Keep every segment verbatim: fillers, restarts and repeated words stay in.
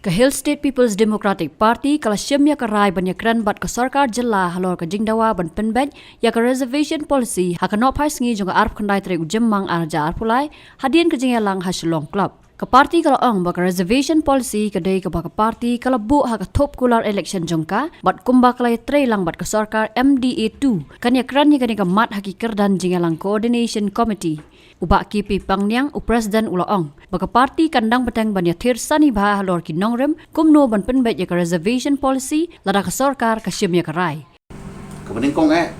Ka Hill State People's Democratic Party ka la shim ïa ka rai ban ïakren bad ka sorkar jylla halor ka jingdawa ban pynbeit ïa ka reservation policy ha ka nohphai sngi jong ka arphew khyndai tarik u Jymmang arhajar arphew lai, hadien ka jingïalang ha Shillong Club. Ka party ka la ong ba ka reservation policy ka dei kaba ka party ka la buh ha ka thup kular election jong ka, bad kumba ka la ïatrei lang bad ka sorkar M D A two, kan ïakren ïa kane ka mat ha ki kyrdan jingïalang Coordination Committee. U Bah K P Pangniang, u President, u la ong ba ka party kan dang bteng ban ïathir sani bha halor ki nongrim kumno ban pynbeit ïa ka reservation policy lada ka sorkar ka shim ïa ka rai. Kaba nyngkong eh,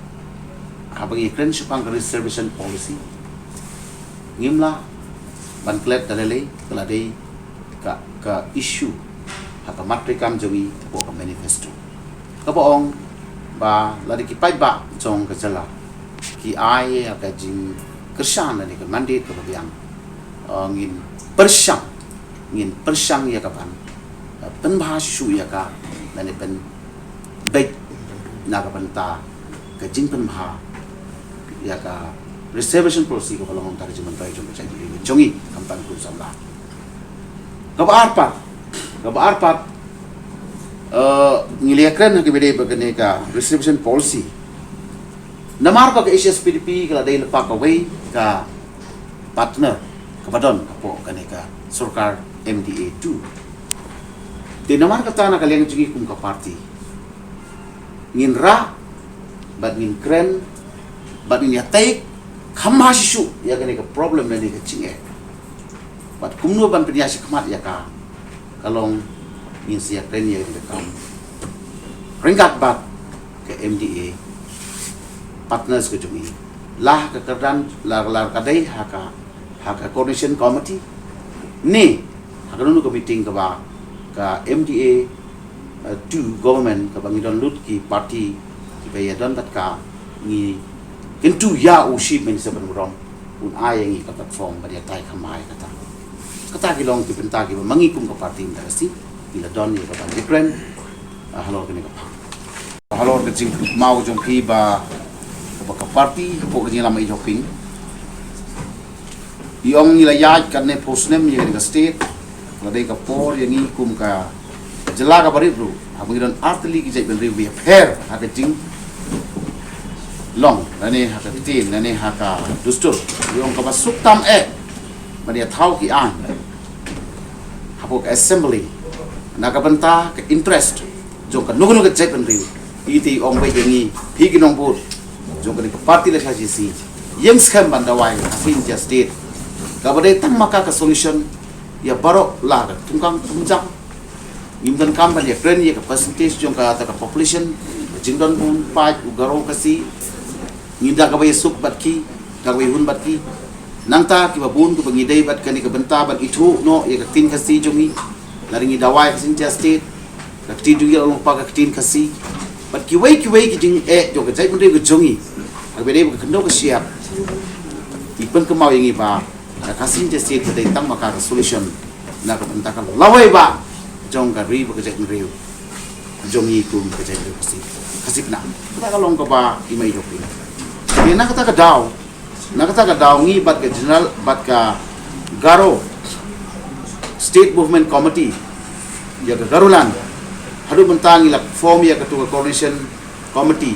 haba ngi kren shaphang ka reservation policy, ngim lah ban klet da lei lei, ka la dei ka, ka issue ha ka mat treikam jong ngi hapoh ka manifesto. Kaba ong ba lada ki paidbah jong ka jylla ki ai ïa ka jingkyrshan lane ka mandate kaba biang, eh, ngin pyrshang, ngin pyrshang ïa ka ban, eh, pynbha shuh ïa ka lane pynbeit na ka bynta ka jingpynbha ïa ka reservation policy kaba long na ka bynta ka jingmyntoi jong ka jaitbynriew jong ngi, khamtam ki khun samla. Kaba ar pat, kaba ar pat, eh, ngi la ïakren ha kaba ïadei bad kane ka reservation policy. Namar ba ka H S P D P ka la dei lypa kawei ka partner kaba don hapoh kane ka sorkar M D A two. Te namar kata na ka liang jong ngi kum ka party, ngin rah bad ngin kren bad ngin ïatai kham bha shisha ïa kane ka problem lane ka jingeh. Bad kumno ban pynïaid shakhmat ïa ka, ka long ngin sa ïakren ïa kane ka kam ryngkat bad ka M D A partners ka jong ngi, la ha ka kyrdan, la, la ka dei ha ka, ha ka coordination committee, ne ha kano kano ka meeting kaba ka M D A, eh, two government kaba ngi don lut ki party kiba ïadon bad ka, ngi kyntu ïa u Chief Minister ban burom un ai ïa ngi ka platform ban ïatai kham bha ïa kata. Kata ki long ki bynta kiba ma ngi kum ka party mynta ka sngi ngi la don ïa ka ban ïakren, ah, halor kane ka phang. Halor ka jingkynmaw jong phi ba, ba ka party hapoh ka jingïalam ïa jong phi, i ong ngi la ïaid katne phew snem ïa ka state, la dei ka por ïa ngi kum ka jylla kaba rit ruh, haba ngi don artylli ki jaitbynriew ba ïapher ha ka jinglong lane ha ka ktien lane ha ka dustur. I ong kaba suk tam eh ban ïathaw ki aiñ hapoh ka assembly na ka bynta ka interest jong kano kano ka jaitbynriew. Ite i ong beit ïa ngi, phi ki nongbud jong kane ka party la K J C, ïeng skhem ban dawa ïa ka Khasi Jaintia State kaba dei tang ma ka ka solution ïa baroh, la ka thungkang thungjang. Ngim donkam ban ïakren ïa ka percentage jong kata ka population, ka jingdon bun paid u Garo Khasi. Ngi da kaba ïasuk bad ki, da kaba ïahun bad ki. Nangta kiba bun kiba ngi dei bad kane ka bynta ban ithuh noh ïa ka ktien Khasi jong ngi, lada ngi dawa ïa ka Khasi Jaintia State, ka ktien jong ngi la long lypa ka ktien Khasi. Bad kiwei kiwei ki jingeh jong ka jaitbynriew ka jong ngi, ha kaba dei bad ka khyndew ka shyiap, i pynkynmaw ïa ngi ba ka Khasi Jaintia State ka dei tang ma ka ka solution na ka bynta ka lawei bah jong ka ri bad ka jaitbynriew jong ngi kum ka jaitbynriew Khasi, Khasi Pnang. Kata ka long kaba i mei jong phi. Te na kata ka daw, na kata ka daw ngi bad ka general, bad ka Garo State Movement Committee ïa ka Garoland, haduh mynta ngi la form ïa katu ka coordination committee,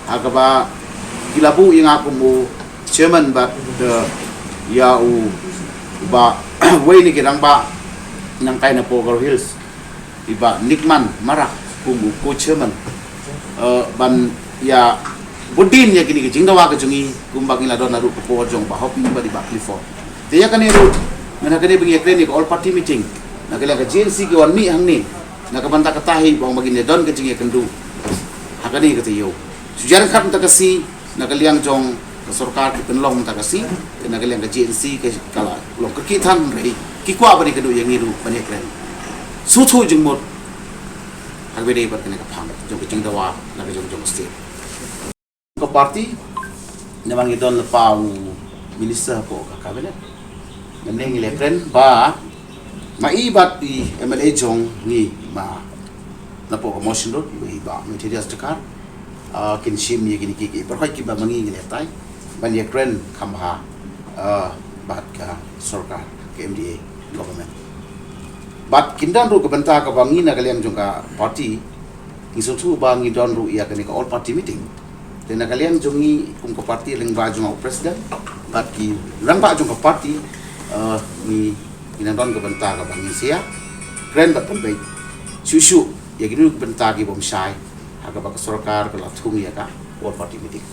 ha kaba ki la buh ïa nga kum u chairman bad, eh, ïa u, u bah, uwei na ki rangbah nangtai na poh Garo Hills, i bah Nickman Marak kum u co-chairman, eh, ban ïa bud dien ïa kine ki jingdawa ka jong ngi kumba ngi la don naduh ka por jong u bah Hoping bad i bah Clifford. Te ïa kane ruh, ngan ha kane ba ngi ïakren ïa ka all party meeting, na ka liang ka G N C ki wan mih hangne, na ka bynta kata hi ba ong ba ngin ïa don ka jingïakynduh ha kane ka taïew. Shu ïa ryngkat mynta ka sngi, na ka liang jong ka sorkar ki pynlong mynta ka sngi, na ka liang ka G N C ka, ka la long ka ki than, hynrei ki kwah ban ïakynduh ïa ngi ruh ban ïakren sngewthuh jingmut ha kaba dei bad kane ka phang jong ka jingdawa na ka jong jong ka state. Ka party, namar ngi don lypa u minister hapoh ka cabinet, mynne ngi la kren ba ma i bad i M L A jong ngi, ma napoh ka Mawshynrut, i bah Methodius Dkhar, ah, kin shim ïa kine ki, ki pyrkhat kiba ma ngi ngi la tai ban ïakren kham bha, ah, bad ka sorkar, ka M D A government. Bad kin don ruh ka bynta kaba ngi na ka liang jong ka party, ngi sngewthuh ba ngi don ruh ïa kane ka all party meeting. Te na ka liang jong ngi kum ka party lyngba jong u president bad ki rangbah jong ka party, eh, ngi, ngi nang don ka bynta kaba ngin sa ïakren bad pynbeit shuh shuh ïa kino kino ki bynta ki bym shai ha kaba ka sorkar ka la thung ïa ka all party meeting.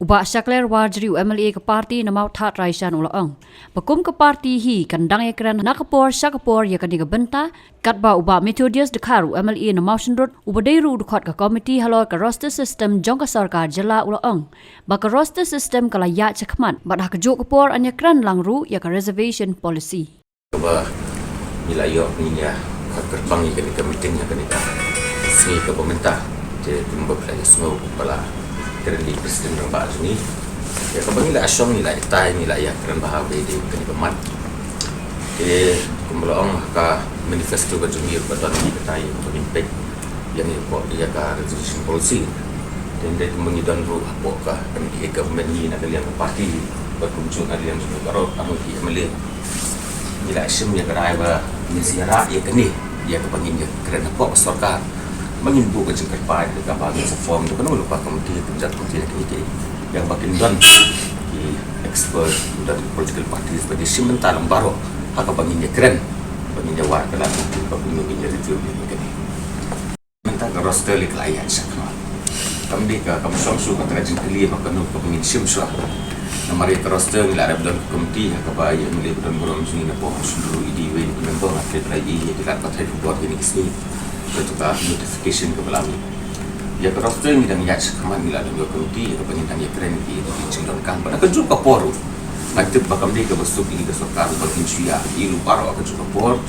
U Bah Shakliar Warjri, u M L A ka party na Mawthadraishan, u la ong ba kum ka party hi kan dang ïakren na ka por sha ka por ïa kane ka bynta. Katba u Bah Methodius Dkhar, u M L A na Mawshynrut, uba dei ruh u dkhot ka komiti halor ka roster system jong ka sorkar jylla, u la ong ba ka roster system ka la ïaid shakhmat bad ha kajuh ka por yn ïakren lang ruh ïa ka reservation policy. Kaba ngi la ïoh, ngin ïa khot kyrpang ïa kane ka meeting ha kane ka sngi kaba mynta. Te kumba phi la ïohsngew kumba la kren ïa i president rangbah jong ngi, ïa kaba ngi la shong, ngi la ïatai, ngi la ïakren bha ba ïadei bad kane ka mat. Te kumba la ong ha ka manifesto ka jong ngi ruh ka don ïa kata, ïa kaba ngin peit ïa ngi hapoh ïa ka reservation policy. Te hynrei kumba ngi don ruh hapoh ka M D A government, ngi na ka liang ka party bad kumjuh na ka liang jong ngi baroh, tang ki M L A, ngi la shim ïa ka rai ba ngin sa ïarah ïa kane, ïa kaba ngin ïakren hapoh ka sorkar, ba ngin buh ka jingkyrpad ïa kaba ngin sa form da kano lypa ka komiti, ka jait komiti na kane ka ïa kaba kin don ki expert, kin don political parties ba kin shim bynta lang baroh ha kaba ngin ïakren, ba ngin ïa wad ka lad ka komiti ba kumno ngin ïa review ïa kane. Mynta ka roster lei ka la ïaid shakhmat. Kam dei ka, kam shong shuh kata ka jingkylli ba kano kaba ngin shim shuwa. Namar ïa ka roster ngi la dep don ka komiti ha kaba ïa ngi lei ba don burom jong ngi na pdeng shynrut, i dei wei na ka member ha ka lei ba la ïa ki lad pathai khubor kine ki sngi. Kata ka notification kaba la mih. Ïa ka roster ngi dang ïaid shakhmat, ngi la don ka komiti ïa kaba ngin dang ïakren ïa ki jingdonkam. Bad ha kajuh ka por ruh nga tip ba kam dei kaba suk ïa ka sorkar ba kin shu ïa ïoh baroh ha kajuh ka por.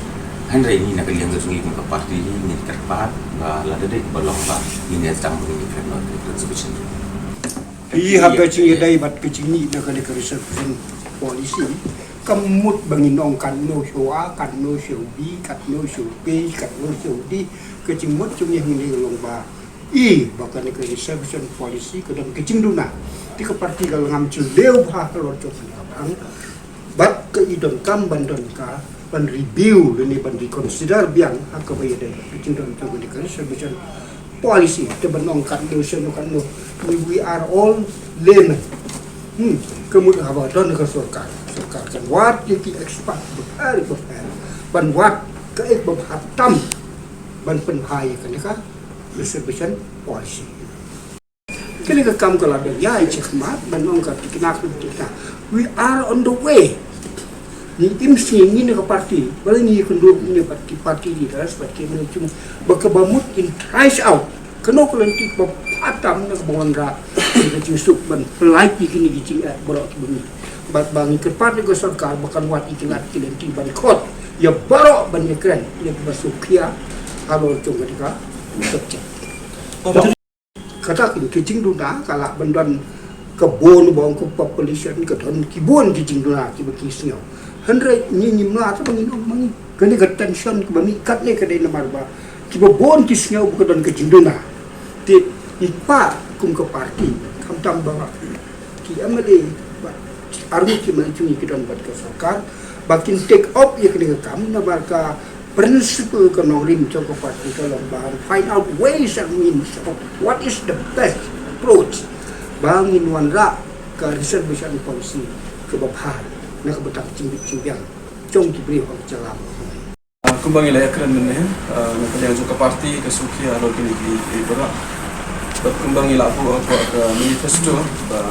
Hynrei ngi na ka liang ka jong ngi kum ka party hi ngin kyrpad ba lada dei kaba long ba ngin ïa sdang ba ngin ïakren noh ïa ka reservation. Hi ha ka jingïadei bad ka jingmih na kane ka reservation policy, kam mut ba ngin ong katno shuwa, katno shuwa bi, katno shuwa pei, katno shuwa di. Ka jingmut jong ngi hangne ka long ba i ba kane ka reservation policy ka don ka jingduna. Te ka party ka la ngam jylliew bha halor jong kane ka bhang. Bad ka i donkam ban don ka, ban review lane ban reconsider biang ha kaba ïadei bad ka jingdon jong kane ka reservation policy. Te ban ong katno shuwa katno, we, we are all laymen. Hmm, ka mut haba don ka sorkar, sorkar kan wad ïa ki expert bapher bapher ban wad kaei kaba bha tam ban pynbha ïa kane ka reservation policy. Kane ka kam ka la dang ïaid shakhmat, ban ong ka thikna ka thikna. We are on the way. Ngi im sngi ngi na ka party, balei ngi ïakynduh ngi bad ki party leaders bad ki nongshong ba kaba mut in trace out kano ka lynti kaba bha tam na kaba wanrah ïa ka jingsuk ban pynlait ïa kine ki jingeh baroh kiba mih. Bad ba ngi kyrpad ïa ka sorkar ba kan wad ïa ki lad ki lynti ban khot ïa baroh ban ïakren ïa kaba suk khia halor jong kane ka subject. Kata ka jingduna ka lah ban don ka bun ba ong ka population, ka don ki bun ki jingduna kiba ki sngew. Hynrei ngi ngim lah te ba ngin ong ma ngi. Kane ka tension kaba mih katne ka dei namar ba kiba bun ki sngew ba ka don ka jingduna. Te ngi kwah kum ka party, khamtam ba ki M L A bad arngut ki M L A jong ngi ki don bad ka sorkar ba kin take up ïa kane ka kam, namar ka principle ka nongrim jong ka party ka long ban find out ways and means of what is the best approach ba ngin wanrah ka reservation policy kaba bha na ka bynta ka jingbit jingbiang jong ki briew ha ka jylla. Ah, kumba ngi la ïakren mynne, ah, na ka liang jong ka party ka sngewkhia halor kine ki, ki baroh. Bad kumba ngi la buh hapoh ka manifesto ba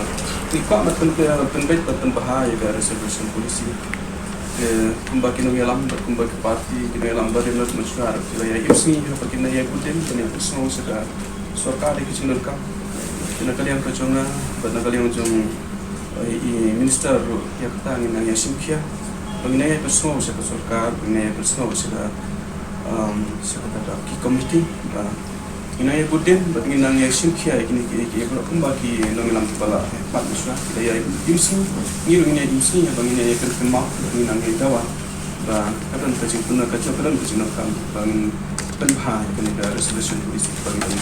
ngi kwah ban pyn, pynbeit bad pynbha ïa ka reservation policy. Te kumba ki nongïalam bad kumba ki party, ki nongïalam barim bad mynshwa ki la ïa im sngi ha ba kin ïa bud dien ban ïa pynsngew sha ka sorkar ïa ki jingdonkam. Te na ka liang ka jong nga bad na ka liang jong, eh, i minister ruh, ïa kata ngin nang ïa shim khia ba ngin nang ïa pynsngew sha ka sorkar, ba ngin nang ïa pynsngew sha ka, um, sha kata ka ki committee ba ngin nang ïa bud dien bad ngin nang ïa shim khia ïa kine ki, ki, kumba ki nongïalam kiba la, eh, bat mynshwa ki la ïa im sngi, ngi ruh ngin ïa im sngi ba ngin ïa kren kynmaw, ngin nang ïa dawa ba ka don ka jingpyndonkam, ka don ka jingdonkam ba ngin pynbha ïa kane ka reservation policy ba ngin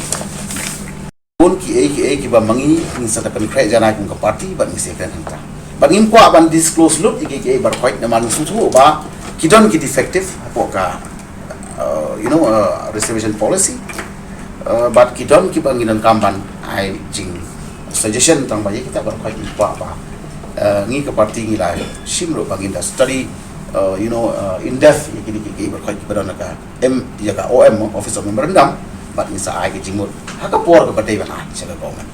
Bun kiei kiei kiba ma ngi ngin sa da pynkhreh janai kum ka party bad ngin sa ïakren hangta. Bad ngim kwah ban disclose lut ïa kiei kiei baroh khoit namar ngi sngewthuh ba ki don ki defective hapoh ka uh, you know, uh, reservation policy. Uh, bad ki don kiba ngi donkam ban ai jing suggestion tang ba ïa kita baroh ki kwah ba, uh, ngi ka party ngi la shim ruh ba ngin da study, uh, you know, uh, in depth ïa kine ki, ki baroh kiba don ka M, ïa ka O M, Office of Memorandum, bad ngin sa ai ka jingmut ha ka por kaba dei ban ai sha ka government.